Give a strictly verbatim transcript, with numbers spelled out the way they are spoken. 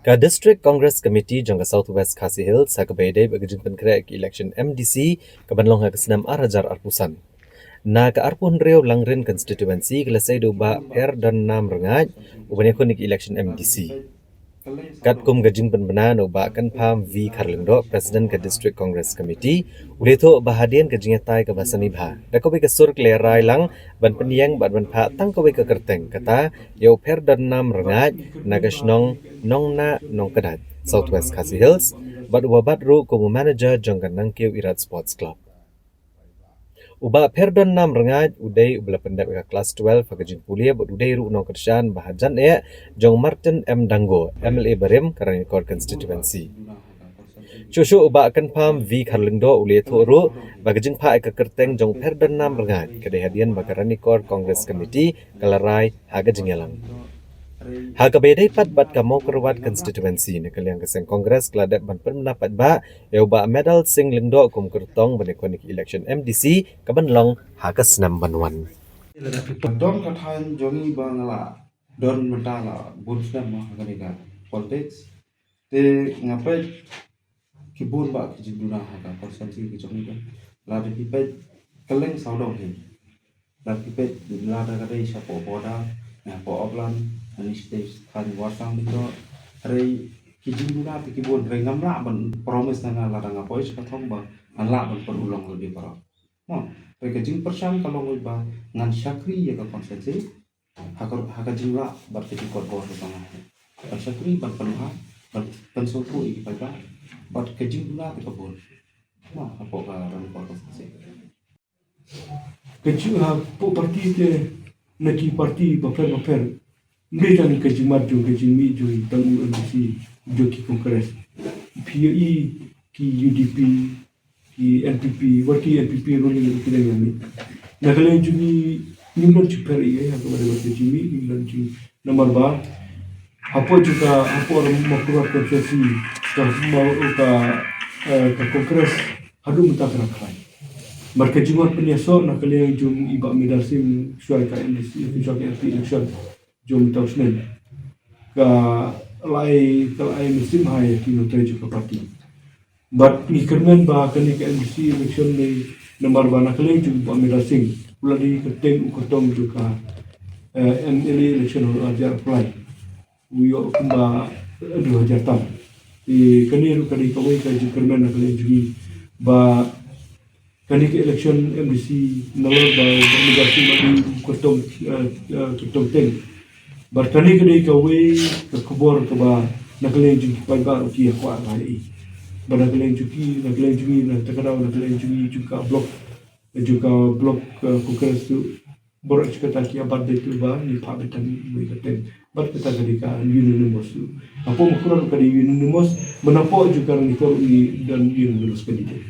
Ka District Congress Committee jong ka South West Khasi Hills ha kaba ïadei bad ka jingpynkhreh ka election M D C ka ban long ha ka snem ar hajar arphew san. Na ka arphew hynriew Langrin constituency ka la sei da u Bah Pherdon Nam Rngaid u ban ïakhun ïa ka election M D C. Katkum ka jingpynbna na u Bah Kynpham V Kharlyngdoh, President ka District Congress Committee, u la ïathuh ba hadien ka jingïatai kaba sani bha, da kawei ka sur ka la rai lang ban pynïeng bad ban phah tang kawei ka kyrteng, kata ïa u Pherdon Nam Rngaid na ka shnong Nongnah Nongkdait, South West Khasi Hills, bad uba bat ruh kum u manager jong ka Nangkiew Irat Sports Club. U Bah Pherdon Nam Rngaid u dei uba la pyndep ïa ka klas twelve ha ka jingpule bad u dei ruh u nongkyrshan ba hajan eh jong Martin M Dango, M L A barim ka Ranikor constituency. Shuh shuh u Bah Kynpham V Kharlyngdoh u la ïathuh ruh ba ka jingphah ïa ka kyrteng jong u Pherdon Nam Rngaid ka dei hadien ba ka Ranikor Congress Committee ka la rai ha ka jingïalang. Ha kaba ïadei pat bad ka Mawkyrwat constituency, na ka liang ka seng Congress ka la dep ban pynbna paidbah ïa u Bah Medal Singh Lyngdoh kum kyrtong ban ïakhun ïa ka election M D C ka ban long ha ka snem ban wan. Don ka thaiñ jong ngi ba nga la don mynta la bun snem ha kane ka politics. Te nga peit ki bun bah ki jingduna ha ka constituency ka jong ngi. Lada phi peit kylleng sawdong hi, lada phi peit, lada ka dei shapoh border, shapoh Opland, ani state thaiñ Warsang Lyngdoh, hynrei ki jingduna te ki bun, hynrei ngam lah ban promise na nga lada nga poi sha ka thong ba ngan lah ban pynurlong lade baroh. Mo, hynrei ka jingpyrshang ka long ba ngan shakri ïa ka constituency ha ka, ha ka jinglah bad ka jingkordor ka jong nga. Ban shakri, ban pynbha, ban pynsngewthuh ïa ki paidbah bad ka jingduna te ka bun. Mo, hapoh ka Ranikor constituency. Ka jing, hapoh party te, na ki party bapher bapher. Ym dei tang ka jingmut jong ka jingmih jong tang u M D C jong ki Congress. Phi ïohi ki U D P, ki N P P, wat ki N P P ruh ngi ki dang ïa mih. Na ka liang jong ngi ngim don jingpher ei ei ha kaba dei bad ka jingmih, ngim don jing, namar ba hapoh jong ka, hapoh Mawkyrwat constituency ka, ka, eh, ka Congress haduh mynta ka dang khlaiñ. Bad ka jingwan pynïasoh na ka liang jong i Bah Medal Singh shuwa ka M D C, shuwa ka M P election jong mynta u snem, ka la ai, ka la ai mynsiem bha ïa ki nongtrei jong ka party. Bad ngi kyrmen ba kane ka M D C election ne, namar ba na ka liang jong u Bah Medal Singh u la dei kyrteng, u kyrtong jong ka, eh, M L A election ha u ar hajar arphew lai. U ïoh kumba hynriew hajar tam. Te kane ruh ka dei kawei ka jingkyrmen na ka liang jong ngi ba kane ka election M D C nalor ba, ba Bah Medal Singh ba dei u kyrtong, eh, eh, kyrtong teng. Bad kane ka dei kawei ka khubor kaba na ka liang jong ki paidbah ruh ki ïa kwah ba ïa i. Bad na ka liang jong ki, na ka liang jong ngi, na kata ka daw na ka liang jong ngi jong ka block, jong ka block, eh, Congress ruh baroh shi katta ki ïa bat beit ruh ba ngi phah beit tang iwei i kyrteng. Bad kata ka dei ka unanimous ruh. Hapoh Mawkyrwat ka dei unanimous, bad hapoh jong ka Ranikor ngi don unanimous candidate.